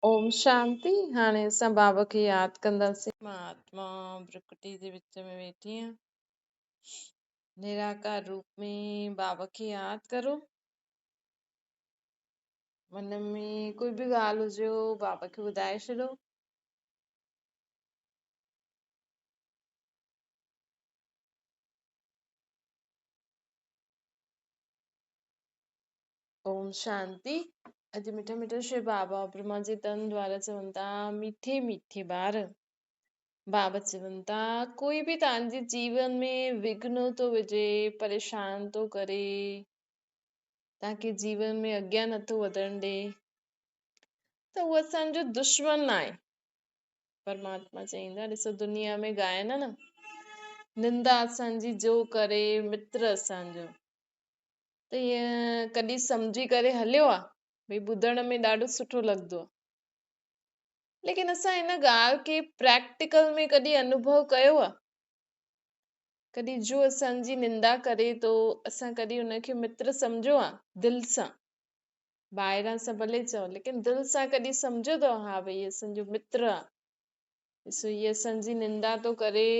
اوم شانتي. هاڻي اسان بابا کي ياد ڪنداسين. مان آتما برڪٽي جي وچ ۾ ويٺي آهيان. نراڪار روپ ۾ بابا کي ياد ڪرو. من ۾ ڪوئي به ڳالهه هجيو بابا کي ٻڌائي ڇڏو. اوم شانتي. اڄ مٺا مٺا شو بابا برهما جي تن دوارا چون ٿا، مٺي مٺي ٻار، بابا چون ٿا ڪوئي به توهان جي جيون ۾ وگهن ٿو وجهي، پريشان ٿو ڪري، توهان کي جيون ۾ اڳيان نٿو وڌڻ ڏي، ته اهو اسان جو دشمن آهي. پرماتما چئيندا، ڏسو دنيا ۾ ڳائن نه، نندا اسان جي جو ڪري متر اسان جو، ته ائين ڪڏهن سمجهي ڪري هليو آ ڀئي ٻڌڻ ۾ ڏاڍو سٺو لڳندو آ، ليڪن اسان ان ڳالهه کي پريڪٽيڪل ۾ ڪڏهن انوڀو ڪيو آ؟ ڪڏهن جو اسان جي نندا ڪري ٿو، اسان ڪڏهن ان کي متر سمجهيو آ؟ دل سان، ٻاهران سان ڀلي چئو، ليڪن دل سان ڪڏهن سمجهيو اٿو ها ڀئي اسان جو متر آ، ڏسو هي اسان جي نندا ٿو ڪري،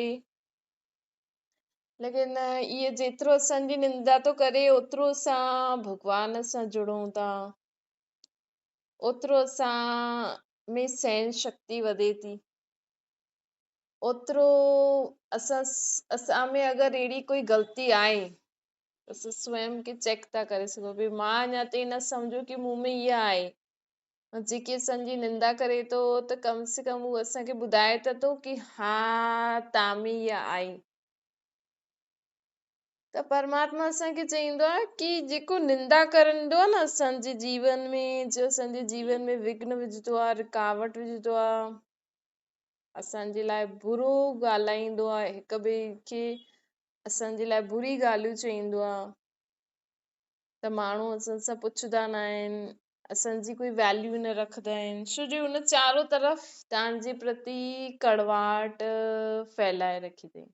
ليڪن اهي جيترو اسان جي نندا ٿو ڪري اوترو اسان ڀڳوان سان جڙون ٿا، اوترو اسان ۾ سهن شڪتي وڌي ٿي، اوترو اسان ۾ اگر اهڙي ڪوئي غلطي آهي اسان سويم کي چيڪ ٿا ڪري سگهون. ڀئي مان اڃا تائين نه سمجهو ڪي مون ۾ اها آهي، جيڪي اسان جي نندا ڪري ٿو ته ڪم سي ڪم هو اسان کي ٻڌائي ته ٿو ڪي ها تان ۾ اها آهي. ته پرماتما اسان کي چئيندو آهي ڪي جيڪو نندا ڪرندو آهي نه اسان جي جيون ۾، جو اسان جي جيون ۾ وگهن وجهندو آهي، رڪاوٽ وجهندو آهي، اسان جي لاءِ برو ڳالهائيندو آهي، هڪ ٻئي کي اسان جي لاءِ بري ڳالهيون چئيندو آهي، ته ماڻهو اسان سان پڇندا نه آهن، اسان جي ڪوئي ويليو نه رکندا آهن، ڇو جو هن چارو طرف توهان جي پرتي ڪڙواهٽ ڦهلائي رکي اٿئي.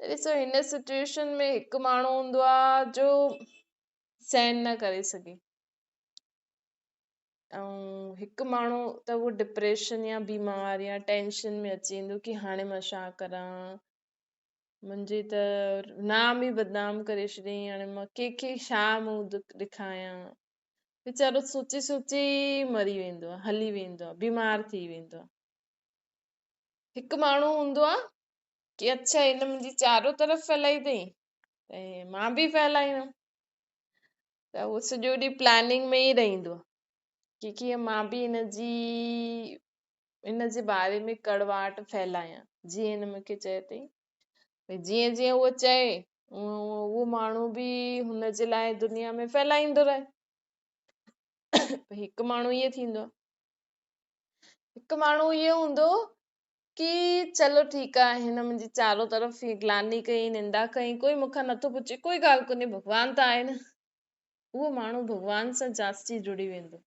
ته ڏسو هن سچوئيشن ۾ هڪ ماڻهو هوندو آهي جو سهن نه ڪري سگهي، ۽ هڪ ماڻهو ته اهو ڊپريشن يا بيمار يا ٽينشن ۾ اچي ويندو ڪي هاڻي مان ڇا ڪران، منهنجي ته نام ئي بدنام ڪري ڇڏيائين، هاڻي مان ڪنهن کي ڇا منهن ڏيکاريان. ويچارو سوچي سوچي مري ويندو آهي، هلي ويندو آهي، بيمار ٿي ويندو آهي. هڪ ماڻهو هوندو آهي ڪي اڇا هن منهنجي چارو طرف ڦهلائي اٿئي ۽ مان به ڦهلائيندم، ته اهو سڄو ڏينهن پلاننگ ۾ ئي رهندو آهي ڪي ڪيئن مان به هن جي باري ۾ ڪڙواهٽ ڦهلايان، جيئن هن مون کي چئي اٿئي. ڀئي جيئن جيئن اهو چئي اونئن اونئن اهو ماڻهو به هن جي لاءِ دنيا ۾ ڦهلائيندو رهي. ڀئي هڪ ماڻهو ائين ٿيندو آهي، هڪ ماڻهو ائين هوندو ڪي چلو ٺيڪ آهي، هن منهنجي چارو طرف هيءَ گلاني ڪئي، نندا ڪئي، ڪوئي مون کان نٿو پڇي، ڪوئي ڳالهه ڪونهي، ڀڳوان ته آهي نه. اهو ماڻهو ڀڳوان سان جاستي جڙي ويندو.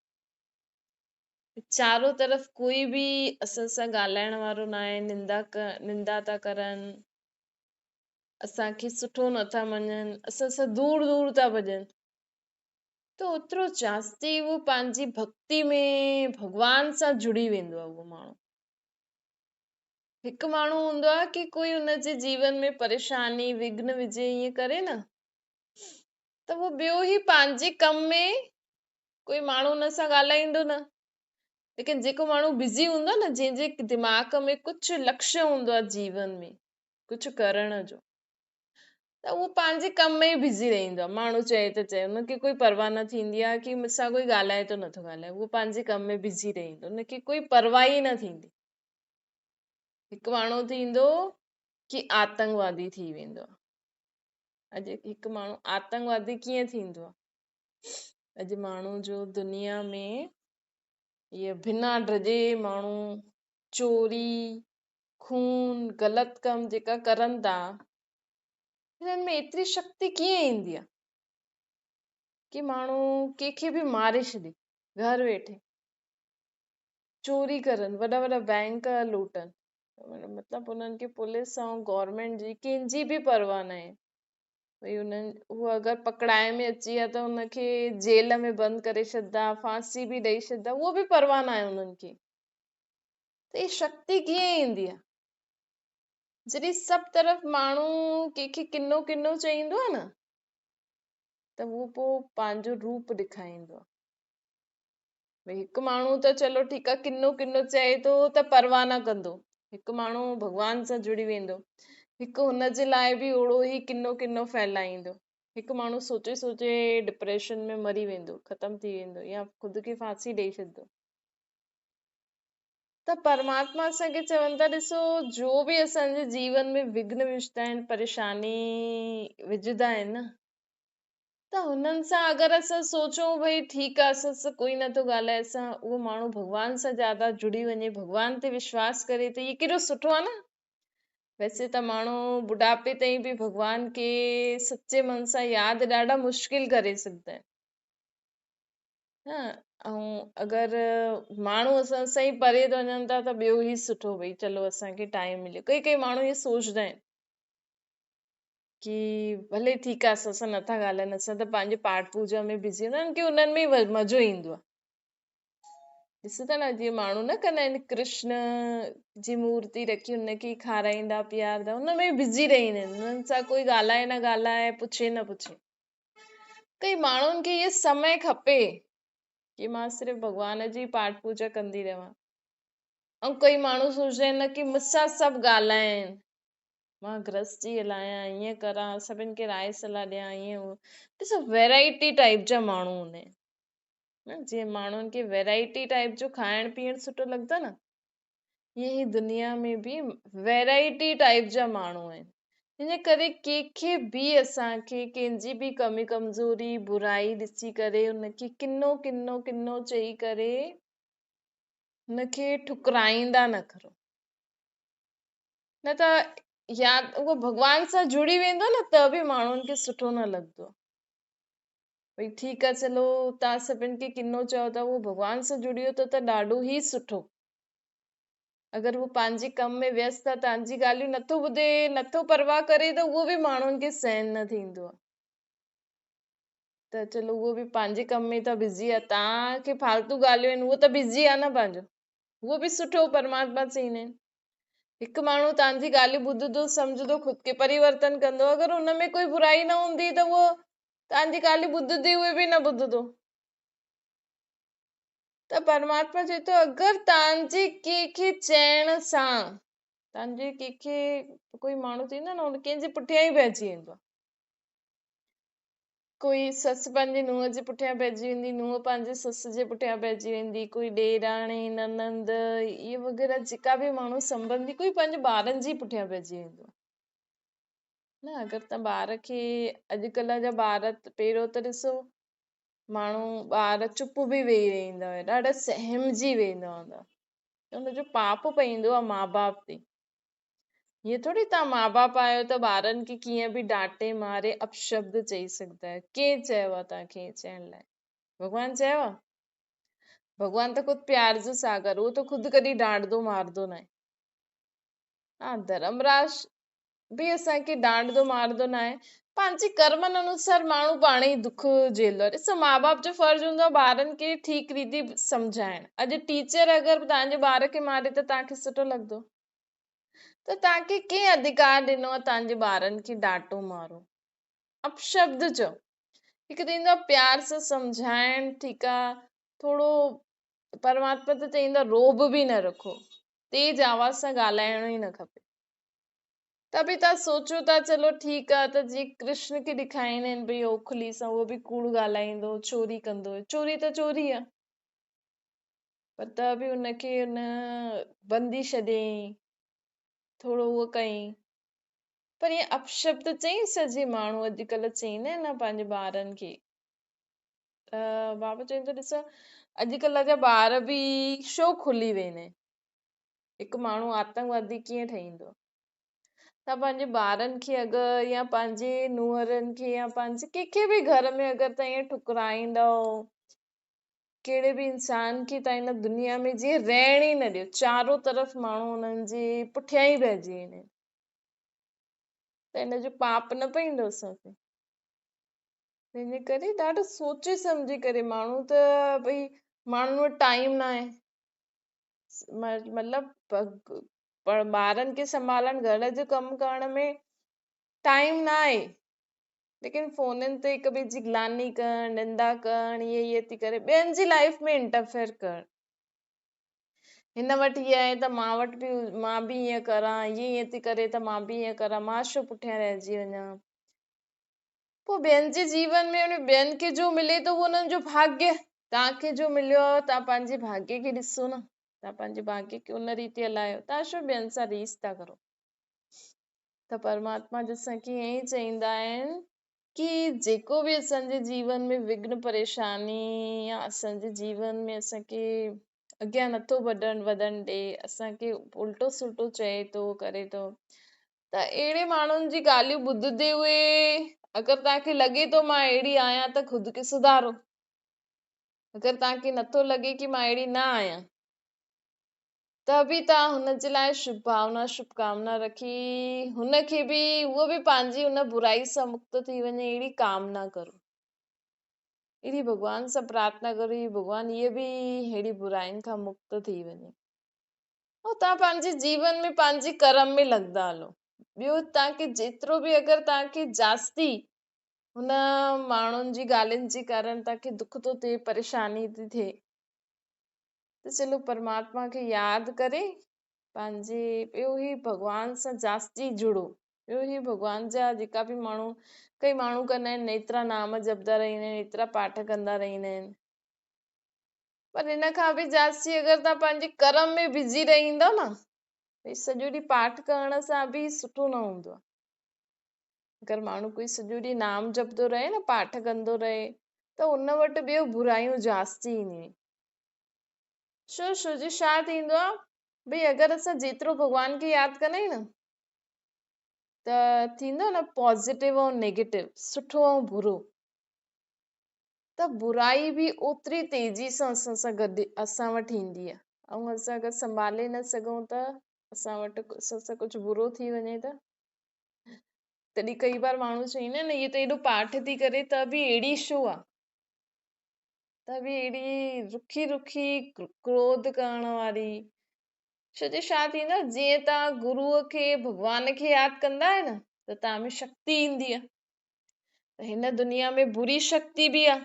چارو طرف ڪوئي به اسان سان ڳالهائڻ وارو نه آهي، نندا ٿا ڪرن، اسان کي سٺو نٿا مڃن، اسان سان دور دور ٿا ڀڄن، ته اوترو جاستي اهو پنهنجي ڀڪتي ۾ ڀڳوان سان جڙي ويندو آهي. اهو ماڻهو هڪ ماڻهو هوندو آهي ڪي ڪوئي هن جي جيون ۾ پريشاني وگهن وجهي ائين ڪري نه، ته اهو ٻيو ئي پنهنجي ڪم ۾ ڪوئي ماڻهو هن سان ڳالهائيندو نه، ليڪن جيڪو ماڻهو بزي هوندو آهي نه، جنهن جي دماغ ۾ ڪجهه لڪشيه هوندو آهي جيون ۾ ڪجهه ڪرڻ جو، ته اهو پنهنجي ڪم ۾ ئي بزي رهندو آهي. ماڻهو چئي ته چئي، هن کي ڪوئي پرواهه نه ٿيندي آهي ڪي مون سان ڪوئي ڳالهائي ٿو نٿو ڳالهائي، اهو پنهنجي ڪم ۾ بزي رهندو، هن کي ڪوئي پرواهه ئي نه ٿيندي. هڪ ماڻهو ٿيندو ڪي آتنڪوادي ٿي ويندو آهي. اڄ هڪ ماڻهو آتنڪوادي ڪيئن ٿيندو آهي؟ اڄ ماڻهو جو دنيا ۾ اهي بنا ڊڄي ماڻهو چوري، خون، غلط ڪم جيڪا ڪرن ٿا، هنن ۾ ايتري شڪتي ڪيئن ايندي آهي ڪي ماڻهو ڪنهن کي به ماري ڇڏي، گهر ويٺي چوري ڪرن، وڏا وڏا بينڪ لوٽن، مطلب انهن کي پوليس ۽ گورنمينٽ جي ڪنهن جي به پرواهه نه آهي. ڀئي انهن اهو اگر پڪڙائي ۾ اچي ويا ته ان کي جيل ۾ بند ڪري ڇڏدا، ڦاسي به ڏئي ڇڏدا، اهو به پرواهه ناهي انهن کي. ته هي شڪتي ڪيئن ايندي آهي؟ جڏهن سڀ طرف ماڻهو ڪنهن کي ڪنو ڪنو چئيندو آهي نه ته اهو پوء پنهنجو روپ ڏيکاريندو آهي. ڀئي هڪ ماڻهو ته چلو ٺيڪ آهي ڪنو ڪنو چئي ٿو ته پرواهه نه ڪندو، هڪ ماڻهو ڀڳوان سان جڙي ويندو، هڪ هن جي لاء به اوڙو ئي ڪنو ڪنو ڦهلائيندو، هڪ ماڻهو سوچي سوچي ڊپريشن ۾ مري ويندو، ختم ٿي ويندو يا خود کي ڦاسي ڏئي ڇڏندو. ته پرماتما اسان کي چون ٿا ڏسو جو به اسان جي جيون ۾ وگهن وجهندا آهن، پريشاني وجهندا آهن نه، ته هنن سان اگر اسان سوچون ڀئي ٺيڪ آ اسان سان ڪوئي نٿو ڳالهائي اسان اهو ماڻهو ڀڳوان سان زياده جڙي وڃي ڀڳوان تي وشواس ڪري ته اهي ڪيڏو سٺو آ نه. ويسي ته ماڻهو ٻڍاپي تائين به ڀڳوان کي سچي من سان ياد ڏاڍا مشڪل ڪري سگهندا آهن ها ۽ اگر ماڻهو اسان سان ئي پري ٿا وڃن ٿا ته ٻيو ئي سٺو ڀئي چلو اسان کي ٽائيم مليو ڪئي ڪئي ماڻهو اهي سوچدا آهن ڪي ڀلي ٺيڪ آ اسان سان نٿا ڳالهائن اسان ته پنهنجي پاٺ پوڄا ۾ بزي هوندا آهن ڪي انهن ۾ ئي مزو ايندو آ ڏسو ٿا نه جيئن ماڻهو نه ڪندا آهن ڪرشن جي مورتي رکي ان کي کارائيندا پياردا ان ۾ بزي رهندا آهن انهن سان ڪوئي ڳالهائي نه ڳالهائي پڇي نه پڇي ڪئي ماڻهن کي اهي سمي کپي ڪي مان صرف ڀڳوان جي پاٺ پوڄا ڪندي رهان ۽ ڪئي ماڻهو سوچدا آهن نه ڪي مون سان سڀ ڳالهائين مان گرهستي هلايان ائين ڪران سڀن کي راء صلاح ڏيان ائين هو ڏسو ويرائٽي ٽائيپ جا ماڻهو هوندا آهن نه جيئن ماڻهن کي ويرائٽي ٽائيپ جو کائڻ پيئڻ سٺو لڳندو آهي نه ائين هي دنيا ۾ به ويرائٽي ٽائيپ جا ماڻهو آهن ان ڪري ڪنهن کي به اسان کي ڪنهن جي به ڪمي ڪمزوري برائي ڏسي ڪري ان کي ڪنو ڪنو ڪنو چئي ڪري ان کي ٺڪرائيندا نه ڪرو نه ته يا اهو ڀڳوان سان جڙي ويندو نه ته به ماڻهن کي سٺو نه لڳندو. ڀئي ٺيڪ آ چلو توهان سڀن کي ڪنو چئو ٿا اهو ڀڳوان سان جڙي ويو ته ڏاڍو ئي سٺو. اگر هو پنهنجي ڪم ۾ ويست آ توهان جي ڳالهيون نٿو ٻڌي نٿو پرواهه ڪري ته اهو به ماڻهن کي سهن نه ٿيندو آ. ته چلو اهو به پنهنجي ڪم ۾ ته بزي آ توهان کي فالتو ڳالهيون آهن اهو ته بزي آ نه پنهنجو. اهو به سٺو پرماتما چئيندا آهن. هڪ ماڻهو توهان جي ڳالهيون ٻڌندو، سمجهندو، خود کي پريورتن ڪندو، اگر ان ۾ ڪوئي برائي نه هوندي ته اهو توهان جي ڳالهيون ٻڌندي اهي به نه ٻڌندو. ته پرماتما چئي ٿو اگر توهان جي ڪنهن کي چئڻ سان توهان جي ڪنهن کي ڪوئي ماڻهو ٿيندو نه ان ڪنهن جي پٺيان ئي پئجي ويندو آهي. ڪوئي سس پنهنجي نونهن جي پٺيان پئجي ويندي، نونهن پنهنجي سس جي پٺيان پئجي ويندي، ڪوئي ڏيراڻي، ننند، اهي وغيره جيڪا به ماڻهو سنبنڌي ڪوئي پنهنجي ٻارن جي پٺيان پئجي ويندو آهي نه اگر ته ٻار کي اڄڪلهه جا ٻار پهريون ته ڏسو ماڻهو ٻار چپ به ويهي رهندا هيا ڏاڍا سهمجي ويندا هوندا ته ان جو پاپ پوندو آهي ماء باپ تي ائين ٿوري توهان ماء باپ آهيو ته ٻارن کي ڪيئن به ڊانٽي ماري اپشبد چئي سگهندا آهيو. ڪنهن چيو آهي توهان کي ائين چئڻ لاء؟ ڀڳوان چيو آهي؟ ڀڳوان ته خود پيار جو ساگر، اهو ته خود ڪڏهن ڊانٽندو مارندو ناهي. ها ڌرمراج به اسان کي ڊانٽندو مارندو ناهي. پنهنجي ڪرمن انوسار ماڻهو پاڻ ئي دک جهيلندو آهي. ڏسو ماء باپ جو فرض هوندو آهي ٻارن کي ٺيڪ ريتي سمجهائڻ. اڄ ٽيچر اگر توهان جي ٻار کي ماري ته توهان کي سٺو لڳندو؟ ته توهان کي ڪنهن اڌڪار ڏنو آهي توهان جي ٻارن کي ڊانٽو مارو اپشبد چئو هڪ ته ايندو آهي پيار سان سمجهائڻ ٺيڪ آهي ٿورو پرماتما ته چئيندو آهي روب به نه رکو تيز آواز سان ڳالهائڻو ئي نه کپي ته به توهان سوچو ٿا چلو ٺيڪ آهي ته جي ڪرشن کي ڏکائيندا آهن ڀئي اوکلي سان اهو به ڪوڙ ڳالهائيندو چوري ڪندو چوري ته چوري آهي پر ته به ان کي ان بندي ڇڏيائين، ٿورو اهو ڪيائين. پر ائين اپشبد چئين سڄي ماڻهو اڄڪلهه چئيندا آهن نه پنهنجي ٻارن کي ته بابا چئين ٿو ڏسو اڄڪلهه جا ٻار به شو کلي ويندا آهن. هڪ ماڻهو آتنڪوادي ڪيئن ٺهيندو؟ ته پنهنجي ٻارن کي اگر يا پنهنجي نونهرن کي يا پنهنجي ڪنهن کي به گهر ۾ اگر توهان ائين ٺڪرائيندؤ ڪهڙي به انسان کي تان هن دنيا ۾ جيئن رهڻ ئي نه ڏيو، چارو طرف ماڻهو انهن جي پٺيان ئي پئجي ويندا آهن ته ان جو پاپ نه پئيندو اسان تي. تنهنجي ڪري ڏاڍو سوچي سمجهي ڪري ماڻهو ته ڀئي ماڻهن وٽ ٽائيم نه آهي، مطلب ٻارن کي سنڀالڻ، گهر جو ڪم ڪرڻ ۾ ٽائيم نه آهي، ليڪن فونن تي هڪ ٻئي جي گلاني ڪرڻ، نندا ڪرڻ، اهي اهي ٿي ڪري ٻين جي لائيف ۾ انٽرفيئر ڪرڻ، هن وٽ هيء آهي ته مان وٽ به، مان به ائين ڪران، هيء ائين ٿي ڪري ته مان به ائين ڪران، مان ڇو پٺيان رهجي وڃان. پوء ٻين جي جيون ۾ ان ٻين کي جو ملي ٿو اهو انهن جو ڀاڳيه، توهان کي جو مليو آهي توهان پنهنجي ڀاڳيه کي ڏسو نه، توهان پنهنجي ڀاڳيه کي ان ريتي هلايو، توهان ڇو ٻين سان ريس ٿا ڪرو. ته پرماتما جي اسان کي ائين ئي چئيندا آهن ڪي جيڪو به اسان جي جيون ۾ وگهن پريشاني يا اسان جي جيون ۾ اسان کي اڳيان نٿو وڌڻ ڏي، اسان کي الٽو سلٽو چئي ٿو ڪري ٿو، ته اهڙي ماڻهن جي ڳالهيون ٻڌندي هئي اگر توهان کي لڳي ٿو مان اهڙي آهيان ته خود کي سڌارو، اگر توهان کي نٿو لڳي ڪي مان اهڙي نه آهيان ته به توهان هن جي لاء شڀ ڀاونا شڀ ڪامنا رکي هن کي به اهو به پنهنجي ان برائي سان مڪت ٿي وڃي اهڙي ڪامنا ڪرو، اهڙي ڀڳوان سان پرارٿنا ڪرو هي ڀڳوان هيء به اهڙي براين کان مڪت ٿي وڃي. ۽ توهان پنهنجي جيون ۾ پنهنجي ڪرم ۾ لڳندا هلو. ٻيو توهان کي جيترو به اگر توهان کي جاستي هن ماڻهن جي ڳالهين جي ڪارڻ توهان کي دک ٿو ٿئي، پريشاني ٿي ٿئي ته چلو پرماتما کي ياد ڪري پنهنجي ٻيو هي ڀڳوان سان جاستي جڙو. ٻيو هي ڀڳوان جا جيڪا به ماڻهو ڪئي ماڻهو ڪندا آهن ايترا نام جپدا رهندا آهن، ايترا پاٺ ڪندا رهندا آهن. پر ان کان به جاستي اگر توهان پنهنجي ڪرم ۾ بزي رهندؤ نه، ڀئي سڄو ڏينهن پاٺ ڪرڻ سان به سٺو نه هوندو آهي. اگر ماڻهو ڪوئي سڄو ڏينهن نام جپندو رهي نه، پاٺ ڪندو رهي ته ان وٽ ٻيو برايون جاستي اينديون آهن. ڇو؟ ڇو جو ڇا ٿيندو آهي ڀئي اگر اسان جيترو ڀڳوان کي ياد ڪندا آهيون نه ته ٿيندو نه پازيٽو ۽ نيگيٽو، سٺو ۽ برو، ته برائي به اوتري تيزي سان اسان سان گڏ اسان وٽ ايندي آهي ۽ اسان اگر سنڀالي نه سگهون ته اسان وٽ اسان سان ڪجهه برو ٿي وڃي ته تڏهن ڪئي بار ماڻهو چئيندا آهن نه هيء ته ايڏو پاٺ ٿي ڪري ته به اهڙي ڇو آهي، ته به اهڙي رکي رکي ڪروڌ ڪرڻ واري ڇو جو ڇا ٿيندو آهي جيئن توهان گروء کي ڀڳوان کي ياد ڪندا آهيو نه ته توهان ۾ شڪتي ايندي آهي ته هن دنيا ۾ بري شڪتي به آ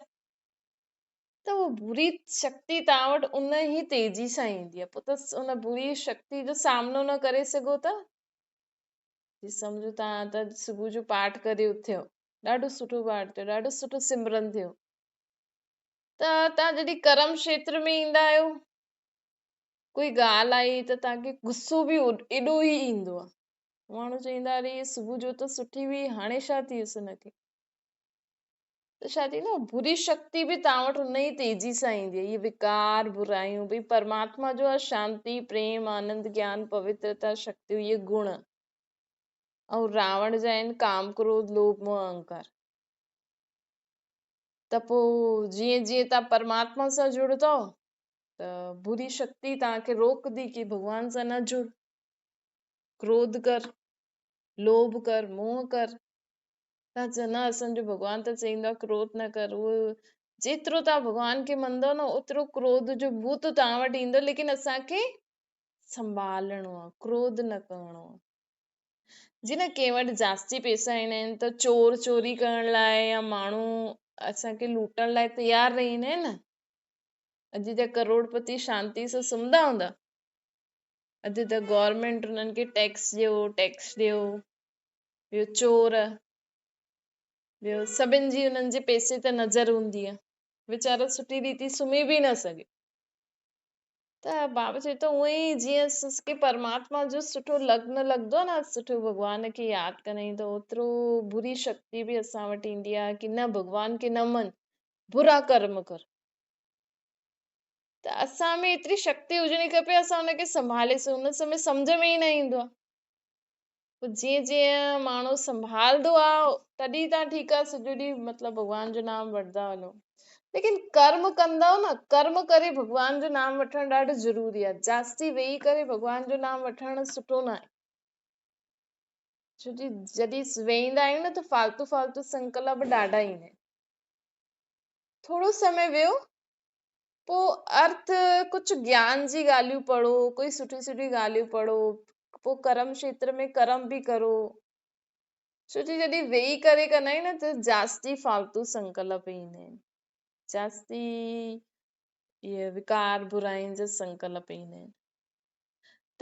ته اها بري شڪتي توهان وٽ ان ئي تيزي سان ايندي آ، پوء ته ان بري شڪتي جو سامنو نه ڪري سگهو ته جي سمجهو توهان ته صبح جو پاٺ ڪري اٿيو، ڏاڍو سٺو پاٺ ٿيو، ڏاڍو سٺو سمرن ٿيو، ته توهان جڏهن ڪرم کيتر ۾ ايندا آهيو ڪوئي ڳالهه آئي ته توهان کي غصو به ايڏو ئي ايندو آ، ماڻهو چئيندا اري هيء صبح جو ته سٺي هئي هاڻي ڇا ٿي ويس هن کي؟ ته ڇا ٿيندو بري شڪتي به توهان وٽ ان ئي تيزي سان ايندي آهي. اهي وڪار، برايون، ڀئي پرماتما جو آهي شانتي، پريم، آنند، گيان، پوترتا، شڪتيون اهي گڻ ۽ راوڻ جا آهن ڪام، ڪروڌ، لوڀ، موهه، اهنڪار. ته پوء جيئن جيئن توهان پرماتما سان جڙندؤ ته بري شڪتي توهان کي روڪندي ڪي ڀڳوان سان نه جڙ. ڪروڌ ڪر، لوڀ ڪر، موهه ڪر. توهان چئو نه اسان جو ڀڳوان ته چئيندو آهي ڪروڌ نه ڪر. اهو جيترو توهان ڀڳوان کي مڃندؤ نه اوترو ڪروڌ جو ڀوت توهان وٽ ايندو، ليڪن اسان کي سنڀالڻو آهي، ڪروڌ نه ڪرڻو آهي. جي نه ڪنهن وٽ جاستي پئسا ايندا آهن ته چور چوري ڪرڻ لاء يا ماڻهو اسان کي لوٽڻ لاء تيار رهندا آهن نه. اڄ جا ڪروڙپتي شانتي سان سمهندا هوندا؟ اڄ ته گورنمينٽ انهن کي ٽيڪس ڏيو ٽيڪس ڏيو، ٻيو چور، ٻيو سڀن جي انهن جي پئسي تي نظر هوندي آهي، ويچارو سٺي ريتي سمهي به نه سگهي. ته بابا چئي ٿو اونئن ئي جيئن کي پرماتما جو سٺو لگن لڳندو آهي نه، سٺو ڀڳوان کي ياد ڪندا آهيون ته اوترو بري شڪتي به اسان وٽ ايندي آهي ڪي نه ڀڳوان کي نه مڃ، برا ڪرم ڪر. ته اسان ۾ ايتري شڪتي هجڻي کپي اسان ان کي سنڀالي سگهون، ان سمي سمجهه ۾ ئي نه ايندو آهي. پوء جيئن جيئن ماڻهو سنڀالندو آهي تڏهن تان ٺيڪ آهي سڄو ڏينهن مطلب ڀڳوان جو نام وٺندا هلو، ليڪن ڪرم ڪندؤ نه، ڪرم ڪري ڀڳوان جو نام وٺڻ ڏاڍو ضروري آهي. جاستي ويهي ڪري ڀڳوان جو نام وٺڻ سٺو نه آهي، ڇو جي جڏهن ويهندا آهيون نه ته فالتو فالتو سنڪلپ ڏاڍا ايندا آهن. ٿورو سمي ويو، پوءِ ارٿ ڪجهه گيان جي ڳالهيون پڙهو، ڪوئي سٺي سٺي ڳالهيون پڙهو، پوءِ ڪرم کيتر ۾ ڪرم به ڪرو. ڇو جي جڏهن ويهي ڪري ڪندا آهيون نه ته جاستي فالتو سنڪلپ ايندا آهن، جاستي اهي وڪار برائين جا سنڪلپ ايندا آهن.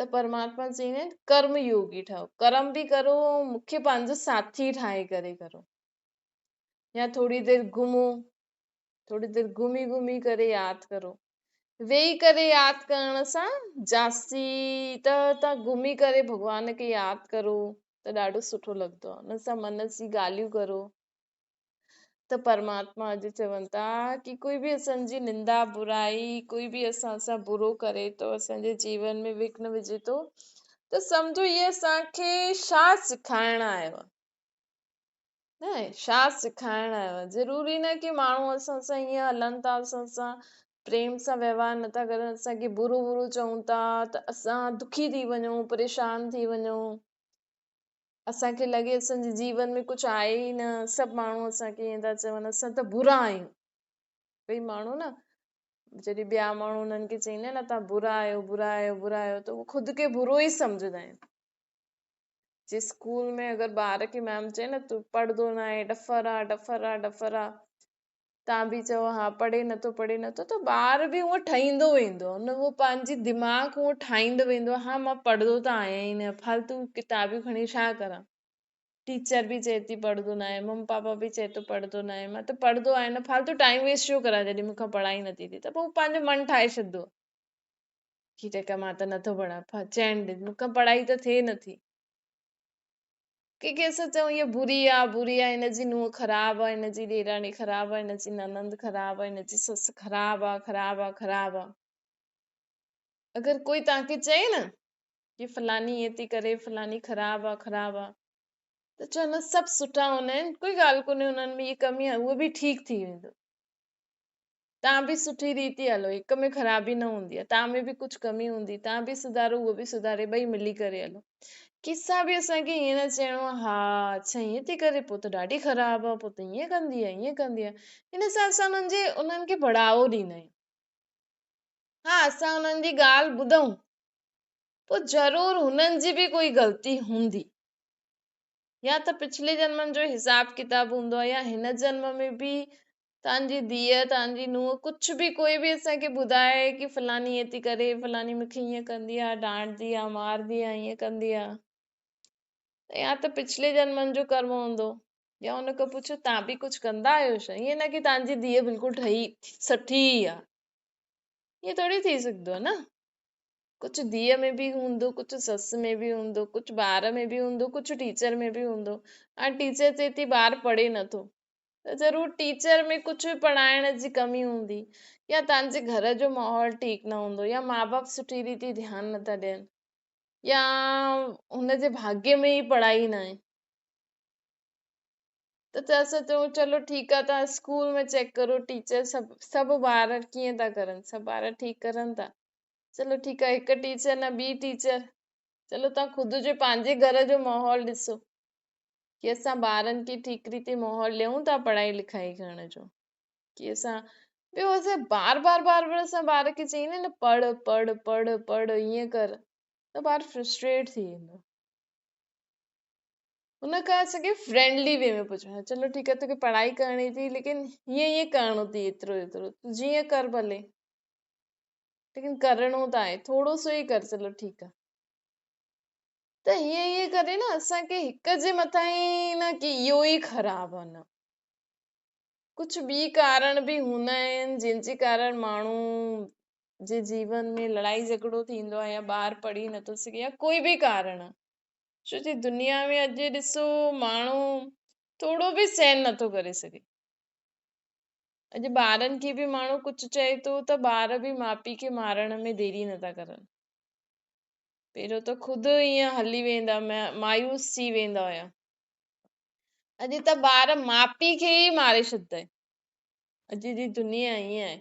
ته پرماتما چئيندا آهن ڪرم يوگي ٺهو، ڪرم به ڪرو ۽ مون کي پنهنجو ساٿي ٺاهي ڪري ڪرو، يا ٿوري دير گهمو، ٿوري دير گهمي گهمي ڪري ياد ڪرو. ويهي ڪري ياد ڪرڻ سان جاستي ته توهان گهمي ڪري ڀڳوان کي ياد ڪرو ته ڏاڍو سٺو لڳندو آهي. ان سان من جي ڳالهيون ڪرو ته پرماتما اڄ چون ٿا ڪي ڪوئي به اسان جي نندا برائي، ڪوئي به اسان سان برو ڪري ٿو، اسان جي جيون ۾ وگهن وجهي ٿو، ته سمجهو اهي اسان کي ڇا سيکارڻ آيو آهي، نه ڇا سيکارڻ آيو آهي. ضروري نه ڪي ماڻهو اسان سان ائين هلن ٿا، اسان سان پريم سان ويوهار نٿا ڪرن، اسان کي برو برو چئون ٿا ته اسان دکي ٿي وڃون، پريشان ٿي وڃون، اسان کي لڳي اسان جي جيون ۾ ڪجهه آهي ئي نه، سڀ ماڻهو اسان کي ائين ٿا چون، اسان ته برا آهيون. ڪئي ماڻهو نه جڏهن ٻيا ماڻهو انهن کي چئيندا آهن نه توهان برا آهيو، برا آهيو، برا آهيو، ته هو خود کي برو ئي سمجهندا آهن. جي اسڪول ۾ اگر ٻار کي ميم چئي نه تون پڙهندو نه آهي، ڊفر آ، ڊفر آ، ڊفر آ، توهان به چئو ها پڙهي نٿو، پڙهي نٿو، ته ٻار به هونئن ٺهيندو ويندو، ان اهو پنهنجي دماغ هونئن ٺاهيندو ويندو، ها مان پڙهندو ته آهيان ئي نه، فالتو ڪتابيون کڻي ڇا ڪران، ٽيچر به چئي ٿي پڙهندو نه آهي، مم پاپا به چئي ٿو پڙهندو نه آهي، مان ته پڙهندو آهيان نه، فالتو ٽائيم ويسٽ ڇو ڪران جڏهن مون کان پڙهائي نٿي ٿئي، ته پوء هو پنهنجو من ٺاهي ڇڏندو آهي ڪي ٺيڪ آهي مان ته نٿو پڙهان، چين ڏي، مون کان پڙهائي ته ٿئي نٿي. ڪنهن کي اسان چئون هيء بري آ، بري آ، هن جي نونهن خراب آ، هن جي ڏيراڻي خراب آ، هن جي ننند خراب آ، هن جي سس خراب آ، خراب آ، خراب آ. اگر ڪوئي توهان کي چئي نه ڪي فلاني ائين ٿي ڪري، فلاني خراب آ، خراب آ، ته چئو نه سڀ سٺا هوندا آهن، ڪوئي ڳالهه ڪونهي، انهن ۾ هيء ڪمي آ، اهو به ٺيڪ ٿي ويندو. توهان به سٺي ريتي هلو، هڪ ۾ خرابي نه هوندي آهي، توهان ۾ به ڪجهه ڪمي هوندي، توهان به سڌارو، اهو به سڌاري، ٻئي ملي ڪري هلو. ڪنهن سان به اسان کي ائين نه چئڻو آهي، ها اڇا ائين ٿي ڪري، پوء ته ڏاڍي خراب آهي، پوء ته ائين ڪندي آهي، ائين ڪندي آهي. ان سان اسان انهن کي بڙهاوو ڏيندا آهيون. ها اسان انهن جي ڳالهه ٻڌون، پوء ضرور هنن جي به ڪوئي غلطي هوندي. يا ته پڇلي جنمن جو حساب ڪتاب هوندو آهي يا هن جنم ۾ به توهان جي ڌيء، توهان جي نونهن، ڪجهه به ڪوئي به اسان کي ٻڌائي ڪي فلاني ائين ٿي ڪري، فلاني مون کي ائين ڪندي آ، ڊانٽدي آ، ماردي آ، ائين ڪندي آ، ته يا ته پڇلي جنمن جو ڪرم هوندو يا ان کان پڇو توهان به ڪجهه ڪندا آهيو ڇا؟ ائين نه ڪي توهان جي ڌيء بلڪل ٺهي سٺي ئي آ، ائين ٿوري ٿي سگهندو آ نه. ڪجهه ڌيء ۾ به هوندو، ڪجهه سس ۾ به هوندو، ڪجهه ٻار ۾ به هوندو، ڪجهه ٽيچر ۾ به هوندو. هاڻي ٽيچر چئي ٿي ٻار پڙهي نٿو، ته ضرور ٽيچر ۾ ڪجهه پڙهائڻ جي ڪمي هوندي يا توهان جي گهر جو ماحول ٺيڪ نه هوندو يا ماء باپ سٺي ريتي ڌيان نٿا ڏين يا هن جي ڀاڳي ۾ ئي پڙهائي نه آهي ته اسان چئون چلو ٺيڪ آهي توهان اسڪول ۾ چيڪ ڪرو ٽيچر سڀ ٻار ڪيئن ٿا ڪرن، سڀ ٻار ٺيڪ ڪرن ٿا، چلو ٺيڪ آهي هڪ ٽيچر نه ٻي ٽيچر، چلو توهان خود جي پنهنجي گهر جو ماحول ڏسو ڪي اسان ٻارن کي ٺيڪ ريتي ماحول ڏيون ٿا پڙهائي لکائي ڪرڻ جو، ڪي اسان ٻيو اسان بار بار بار بار اسان ٻار کي چئيندا نه پڙهه پڙهه پڙهه پڙهه ائين ڪر ته ٻار فرسٽريٽ ٿي ويندو. ان کان اسان کي فرينڊلي وي ۾ پڇڻو چلو ٺيڪ آهي توکي پڙهائي ڪرڻي ٿي ليڪن هيئن هيئن ڪرڻو ٿي ايترو ايترو تون جيئن ڪر ڀلي ليڪن ڪرڻو ته آهي ٿورو سو ئي ڪر چلو ٺيڪ آهي. ته هيئن هيئن ڪري نه اسان کي هڪ جي مٿان ئي نه ڪي اهو ئي خراب آ نه ڪجهه ٻي ڪارڻ به هوندا آهن جن جي ڪارڻ ماڻهو جي جيون ۾ لڙائي جهڳڙو ٿيندو آ يا ٻار پڙهي نٿو سگهي يا ڪوئي به ڪارڻ آ ڇو جي دنيا ۾ اڄ ڏسو ماڻهو ٿورو به سهن نٿو ڪري سگهي اڄ ٻارن کي به ماڻهو ڪجهه چئي ٿو ته ٻار به ماء پيء کي مارڻ ۾ ديري نٿا ڪرن. پهريون ته خود ائين هلي ويندا مايوس ٿي ويندا هيا، اڄ ته ٻار ماء پيء کي ئي ماري ڇڏندا آهن. اڄ جي دنيا ائين آهي.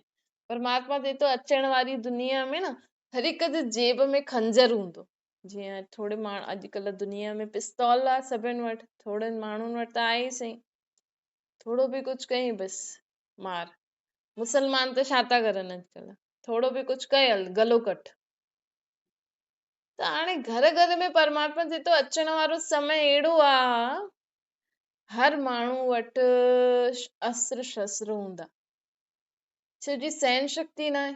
پرماتما چئي ٿو اچڻ واري دنيا ۾ نه هر هڪ جي جيب ۾ خنجر هوندو. جيئن ٿوري ماڻهو اڄڪلهه دنيا ۾ پستول آهي سڀن وٽ، ٿورن ماڻهن وٽ ته آهي ئي سهي، ٿورو به ڪجهه ڪئين بس مار. मुसलमान त छा था करनि अॼुकल्ह, थोरो बि कुझु कयल गलो कट। त हाणे घर घर में परमात्मा चए थो अचण वारो समय अहिड़ो आहे, हर माण्हू वटि अस्त्र शस्त्र हूंदा, छो जी सहन शक्ति न आहे।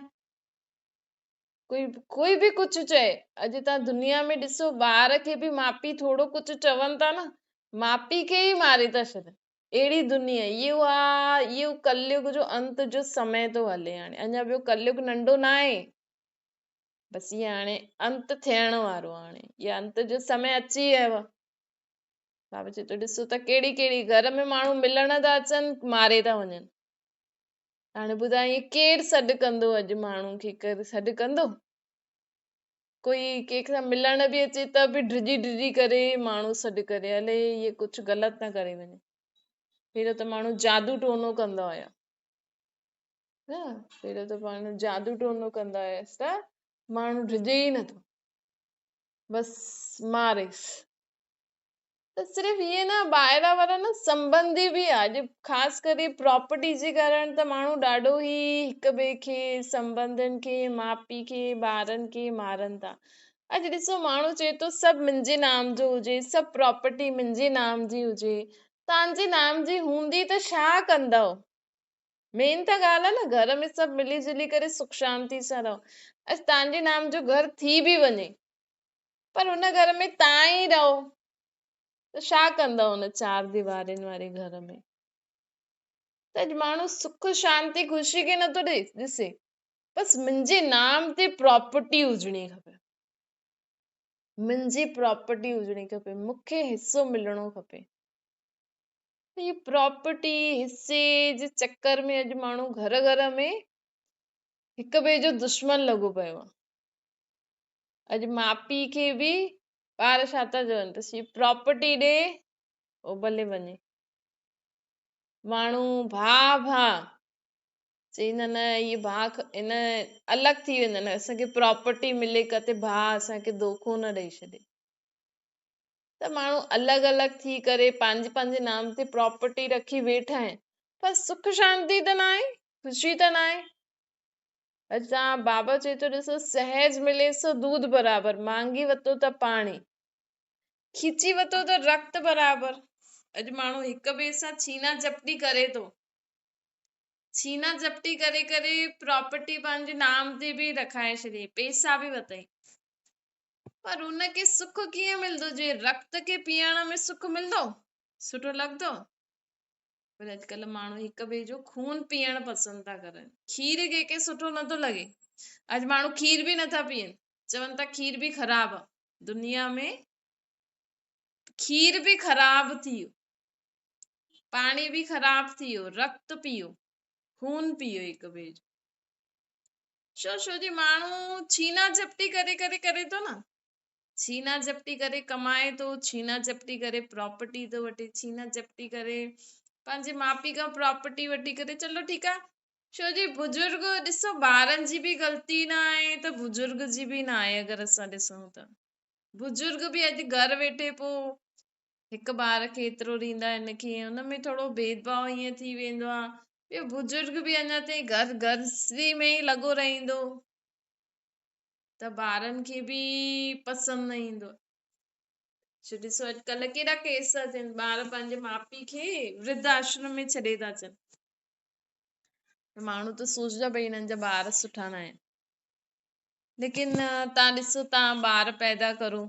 कोई कोई बि कुझु चए, अॼु तव्हां दुनिया में ॾिसो ॿार खे बि माउ पीउ थोरो कुझु चवनि था न, माउ पीउ खे ई मारे था छॾनि। अहिड़ी दुनिया इहो आहे, इहो कलयुग जो अंत जो समय थो हले। हाणे अञा ॿियो कलयुग नंढो न आहे, बसि इहो हाणे अंत थियण वारो आहे। हाणे इहो अंत जो समय अची वियो आहे। बाबा चए थो ॾिसो त कहिड़ी कहिड़ी घर में माण्हू मिलण था अचनि, मारे था वञनि। हाणे ॿुधाए इहो केरु सॾु कंदो? अॼु माण्हू खे केरु सॾु कंदो? कोई कंहिंसां मिलण बि अचे त बि डिॼी डिॼी करे माण्हू सॾु करे, हले इहे कुझु ग़लति न करे वञे। पहिरियों त माण्हू जादू टोनो कंदा हुया न, पहिरियों त माण्हू जादू टोनो कंदा हुयासि त माण्हू डिॼे ई नथो, बसि मारेसि। त सिर्फ़ इहे न ॿाहिरां वारा न संबंधी बि आहे। अॼु ख़ासि करे प्रॉपर्टी जे कारण त माण्हू ॾाढो ई हिक ॿिए खे, संबंधनि खे, माउ पीउ खे, ॿारनि खे मारनि था। अॼु ॾिसो माण्हू चए थो सभु मुंहिंजे नाम जो हुजे, सभु प्रॉपर्टी मुंहिंजे नाम जी हुजे। तव्हांजे नाम जी हूंदी त छा कंदव? मेन त ॻाल्हि आहे न, घर में सभु मिली जुली करे सुख शांति सां रहो। अॼु तव्हांजे नाम जो घर थी बि वञे, पर हुन घर में तव्हां ई रहो त छा कंदव हुन चार दीवारनि वारे घर में? त अॼु माण्हू सुख शांति ख़ुशी खे नथो ॾिसे, बसि मुंहिंजे नाम ते प्रॉपर्टी हुजणी खपे, मुंहिंजी प्रॉपर्टी हुजणी खपे, मूंखे हिसो मिलणो खपे। हीअ प्रॉपर्टी हिसे जे चक्कर में अॼु माण्हू घर घर में हिक ॿिए जो दुश्मन लॻो पियो आहे। अॼु माउ पीउ खे बि ॿार छा था चवनि त प्रॉपर्टी ॾे, उहो भले वञे। माण्हू भाउ भाउ चई न इहे भाउ इन अलॻि थी वेंदा आहिनि, असांखे प्रॉपर्टी मिले किथे भाउ असांखे धोखो न ॾेई छॾे। त माण्हू अलॻि अलॻि थी करे पंहिंजे पंहिंजे नाम ते प्रॉपर्टी रखी वेठा आहिनि, पर सुख शांति त न आहे, ख़ुशी त न आहे। अॼु तव्हां बाबा चए थो ॾिसो सहज मिले सो दूध बराबरि, मांगी वरितो त पाणी, खींची वरितो त रक्त बराबरि। अॼु माण्हू हिक ॿिए सां छीना झपटी करे थो, छीना झपटी करे करे प्रॉपर्टी पंहिंजे नाम ते बि रखाए छॾी, पैसा बि वरितई, पर हुनखे सुख कीअं मिलंदो? जे रक्त खे पीअण में सुख मिलंदो, सुठो लॻंदो? पर अॼुकल्ह माण्हू हिक ॿिए जो खून पीअण पसंदि था करनि। खीर कंहिंखे सुठो नथो लॻे, अॼु माण्हू खीर बि नथा पीअनि, चवनि था खीर बि ख़राबु आहे। दुनिया में खीर बि ख़राबु थी वियो, पाणी बि ख़राबु थी वियो, रक्त पीओ, खून पीओ हिक ॿिए जो। छो छो जी माण्हू छीना झपटी करे करे करे थो न, छीना झपटी करे कमाए थो, छीना झपटी करे प्रॉपर्टी थो वठे, छीना झपटी करे पंहिंजे माउ पीउ खां प्रॉपर्टी वठी करे। चलो ठीकु आहे, छो जी बुज़ुर्ग ॾिसो ॿारनि जी बि ग़लती न आहे त बुज़ुर्ग जी बि न आहे। अगरि असां ॾिसूं त बुज़ुर्ग बि अॼु घर वेठे पोइ हिकु ॿार खे एतिरो ॾींदा आहिनि हिनखे, हुन में थोरो भेदभाव ईअं थी वेंदो आहे। ॿियो बुज़ुर्ग बि अञा ताईं घर घरसी में ई लॻो रहंदो त ॿारनि खे बि पसंदि न ईंदो। छो ॾिसो अॼुकल्ह केॾा केस था थियनि, ॿार पंहिंजे माउ पीउ खे वृद्ध आश्रम में छॾे था अचनि। त माण्हू त सोचंदा भई हिननि जा ॿार सुठा न आहिनि, लेकिन तव्हां ॾिसो तव्हां ॿार पैदा करो,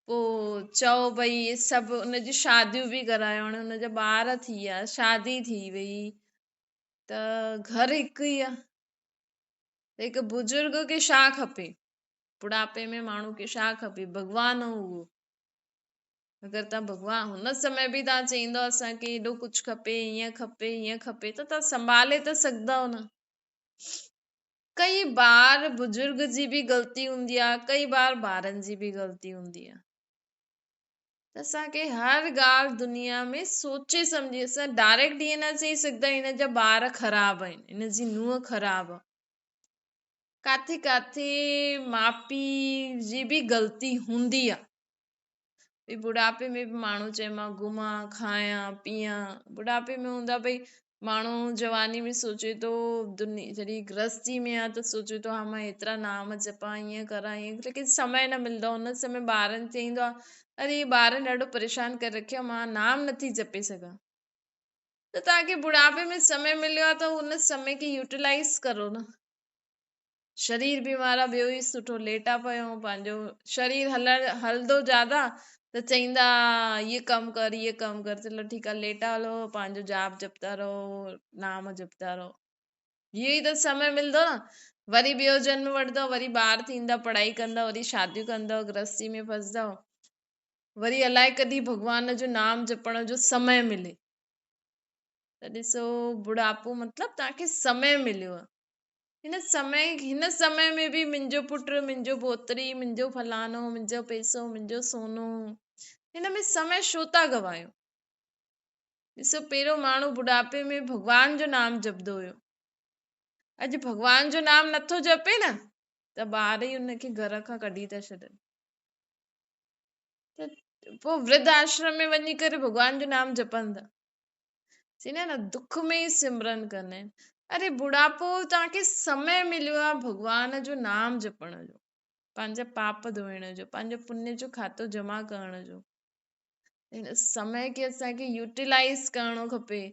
पोइ चओ भई इहे सभु हुनजी शादियूं बि करायो, हाणे हुनजा ॿार थी विया, शादी थी वई, त घर हिकु ई आहे। त हिकु बुज़ुर्ग खे छा खपे? बुढ़ापे में माण्हू खे छा खपे? भॻवानु उहो। अगरि तव्हां भॻवान हुन समय बि तव्हां चईंदव असांखे एॾो कुझु खपे, ईअं खपे, ईअं खपे, त तव्हां संभाले त सघंदव न। कई बार बुज़ुर्ग जी बि ग़लती हूंदी आहे, कई बार ॿारनि जी बि ग़लती हूंदी आहे। त असांखे हर ॻाल्हि दुनिया में सोचे सम्झी, असां डायरेक्ट ईअं न चई सघंदा आहियूं हिन जा ॿार ख़राबु आहिनि, हिन जी नूंहं ख़राबु आहे। किथे किथे माउ पीउ जी बि ग़लती हूंदी आहे। भई बुढ़ापे में बि माण्हू चए मां घुमां, खायां, पीआं। बुढ़ापे में हूंदा भई ماڻهو جواني ۾ سوچي ٿو جڏهن گرهستي ۾ آ ته سوچي ٿو ها مان هيترا نام جپان ائين ڪران ائين ليڪن سمي نه ملندو آ ان سمي ٻارن چئيندو آ اري هي ٻارن ڏاڍو پريشان ڪري رکيو آ مان نام نٿي جپي سگهان ته توهان کي بڙهاپي ۾ سمي مليو آ ته ان سمي کي يوٽيلائز ڪرو نه. شرير بيمار آ ٻيو ئي سٺو ليٽا پيو آهيون پنهنجو شرير هلڻ هلندو زياده ته چئيندا هي ڪم ڪر هي ڪم ڪر چلو ٺيڪ آ ليٽا هلو پنهنجو جاپ جپتا رهو نام جپتا رهو اهو ئي ته سمي ملندو نه وري ٻيو جنم وٺندو وري ٻار ٿيندا پڙهائي ڪندا وري شاديون ڪندو گرهستي ۾ ڦسندو وري الائي ڪڏهن ڀڳوان جو نام جپڻ جو سمي ملي ته ڏسو بڙهاپو مطلب توهان کي سمي مليو آ هن سمي هن سمي ۾ به منهنجو پٽ، منهنجو پوتري، منهنجو فلاڻو، منهنجو پئسو، منهنجو سونو، هن ۾ سمي ڇو ٿا گنوايو؟ ڏسو پهريون ماڻهو ٻڍاپي ۾ ڀڳوان جو نام جپندو هيو. اڄ ڀڳوان جو نام نٿو جپي نه ته ٻار ئي ان کي گهر کان ڪڍي ٿا ڇڏن. ته پوء ورڌ آشرم ۾ وڃي ڪري ڀڳوان جو نام جپن ٿا. چئيندا آهن نه دک ۾ ئي سمرن ڪندا آهن. اري بڙاپو توهان کي سمي مليو آهي ڀڳوان جو نام جپڻ جو، پنهنجا پاپ ڌوئڻ جو، پنهنجو پڃ جو کاتو جمع ڪرڻ جو. هن سمي کي اسان کي يوٽيلائز ڪرڻو کپي.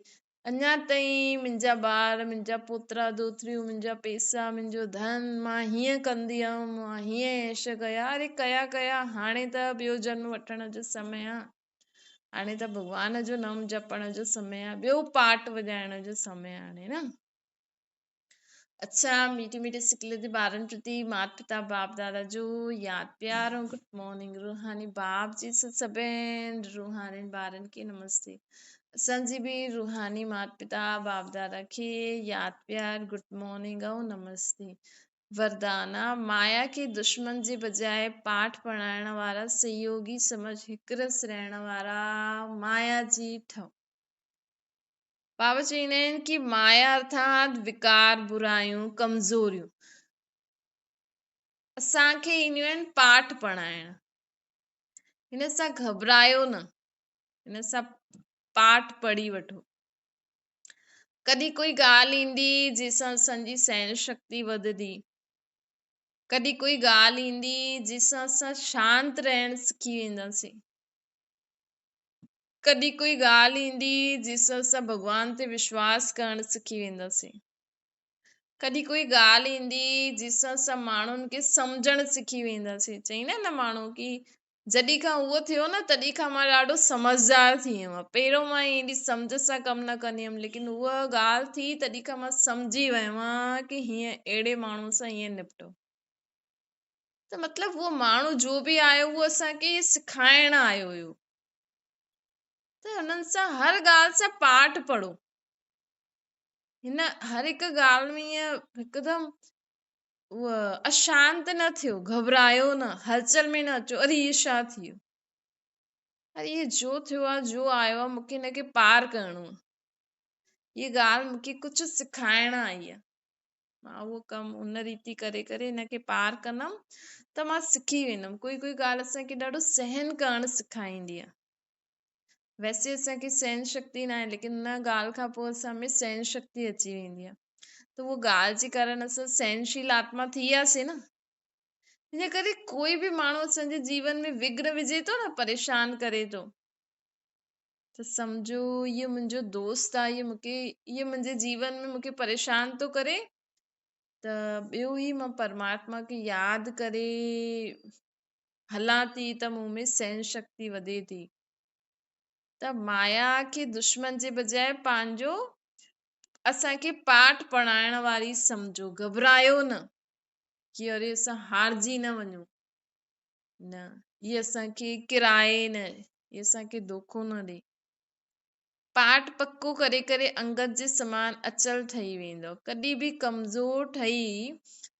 اڃا تائين منهنجا ٻار، منهنجا پوترا ڏوهٽيون، منهنجا پئسا، منهنجو ڌن، مان هيئن ڪندي هيم، مان هيئن عيش ڪيا، اري ڪيا ڪيا، هاڻي ته ٻيو جنم وٺڻ جو سمي آهي. هاڻي ته ڀڳوان جو نام جپڻ جو سمي آ، ٻيو پاٽ وڄائڻ جو سمي آ هاڻي نه. اڇا ميٺي ميٺي سڪلي تي ٻارن پرتي مات پتا باپ دادا جو ياد پيار ۽ گڊ مارننگ روحاني باپ جي سڀين روحاني ٻارن کي نمستي اسان جي به روحاني مات پتا باپ دادا کي ياد پيار گڊ مارننگ ۽ نمستي وردانا، مايا کي دشمن جي بجاء پاٺ پڙهائڻ وارا سهيوڳي سمجهه هڪرس رهڻ وارا مايا جي ٺهو. بابا چئيندا آهن ڪي مايا ارٿات وڪار، برايون، ڪمزوريون اسان کي اينديون آهن پاٺ پڙهائڻ. هن سان گهٻرايو نه، هن سان پاٺ پڙهي وٺو. ڪڏهن ڪوئي ڳالهه ايندي جنهن سان اسان جي سهن شڪتي وڌندي، ڪڏهن ڪوئي ڳالهه ايندي جنهن سان اسان شانت رهڻ سکي وينداسين، ڪڏهن ڪوئي ڳالهه ايندي جنهن سان اسان ڀڳوان تي وشواس ڪرڻ سکي وينداسين، ڪڏهن ڪوئي ڳالهه ايندي جنهن سان اسان ماڻهن کي سمجهڻ سکي وينداسين. چئيندا آهن نه ماڻهو ڪي جڏهن کان اهو ٿيو نه تڏهن کان مان ڏاڍو سمجهدار ٿي ويم. پهريون مان ايڏي سمجهه سان ڪم نه ڪندي هيم ليڪن اها ڳالهه ٿي تڏهن کان مان سمجهي ويم ڪي هيئن اهڙي ماڻهو سان هيئن نپٽو. ته مطلب اهو ماڻهو جو به آيو اهو اسان کي سکائڻ آيو هيو ته هنن سان هر ڳالهه سان پاٺ پڙهو. هن هر هڪ ڳالهه ۾ ائين هڪدم اهو اشانت نه ٿيو، گهٻرايو نه، هلچل ۾ نه اچو، اري هي ڇا ٿي ويو؟ اري هي جو ٿيو آ، جو آيو آ، مون کي هن کي پار ڪرڻو آ. هيء ڳالهه مون کي ڪجهه سکائڻ آئي آ. مان اهو ڪم ان ريتي ڪري ڪري هن کي پار ڪندم ته مان سکي ويندم. ڪوئي ڪوئي ڳالهه اسان کي ڏاڍو سهن ڪرڻ سکائيندي آ. ويسي اسان کي سهن شڪتي ناهي ليڪن ان ڳالهه کان پوء اسان ۾ سهن شڪتي اچي ويندي آهي ته اها ڳالهه جي ڪارڻ اسان سهنشيل آتما ٿي وياسين نه ان ڪري ڪوئي به ماڻهو اسان جي جيون ۾ وگهن وجهي ٿو نه پريشان ڪري ٿو ته سمجهو اهو منهنجو دوست آهي اهو مونکي اهو منهنجي جيون ۾ مونکي پريشان ٿو ڪري ته ٻيو ئي مان پرماتما کي ياد ڪري هلان ٿي ته مون ۾ سهن شڪتي وڌي ٿي ته مايا کي دشمن جي بجاء پنهنجو اسان کي پاٺ پڙهائڻ واري سمجهو، گهٻرايو نه ڪي اري اسان هارجي نه وڃون، نه هي اسان کي ڪرائي نه، هي اسان کي دوکو نه ڏي. پاٺ پڪو ڪري ڪري انگد جي سمان اچل ٺهي ويندو. ڪڏهن به ڪمزور ٺهي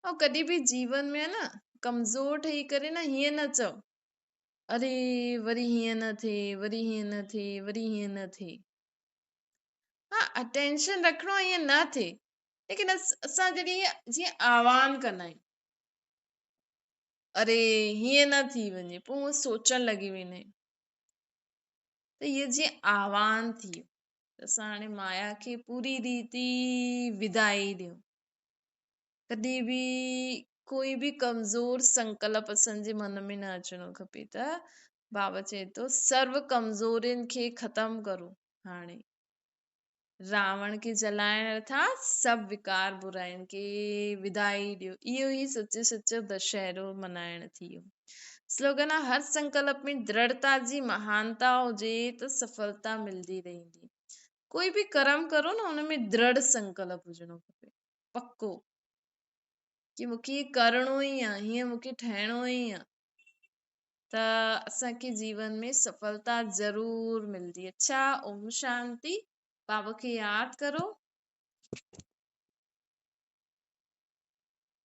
۽ ڪڏهن به جيون ۾ نه ڪمزور ٺهي ڪري نه هيئن نه چئو اري وري هيئن نه ٿئي وري هيئن نه ٿئي وري هيئن نه ٿئي. ها اٽينشن رکڻو ائين نه ٿئي ليڪن اسان جڏهن جيئن آهوان ڪندا آهيون اري هيئن نه ٿي وڃي پوء هو سوچڻ لڳي ويندا آهيون. ته هيء جيئن آهوان ٿي ويو. ته اسان هاڻي مايا کي پوري ريتي ودائي ڏيون. ڪڏهن به ڪوئي به ڪمزور سنڪلپ اسان جي من ۾ نه اچڻو کپي ته بابا چئي ٿو سرو ڪمزورين کي ختم ڪرو. هاڻي راوڻ کي جلائڻ ارٿات سڀ وڪار برائين کي ودائي ڏيو. اهو ئي سچو سچو دشهرو منائڻ ٿي ويو. سلوگن آ هر سنڪلپ ۾ درڙتا جي مهانتا هجي ته سڦلتا ملدي رهندي. ڪوئي به ڪرم ڪرو نه ان ۾ درڙ سنڪلپ هجڻو کپي، پڪو ڪي مونکي هي ڪرڻو ئي آ، هيئن مونکي ٺهڻو ئي آ، ته اسان کي جيون ۾ سڦلتا ضرور ملدي. اڇا اوم شانتي. بابا کي ياد ڪرو.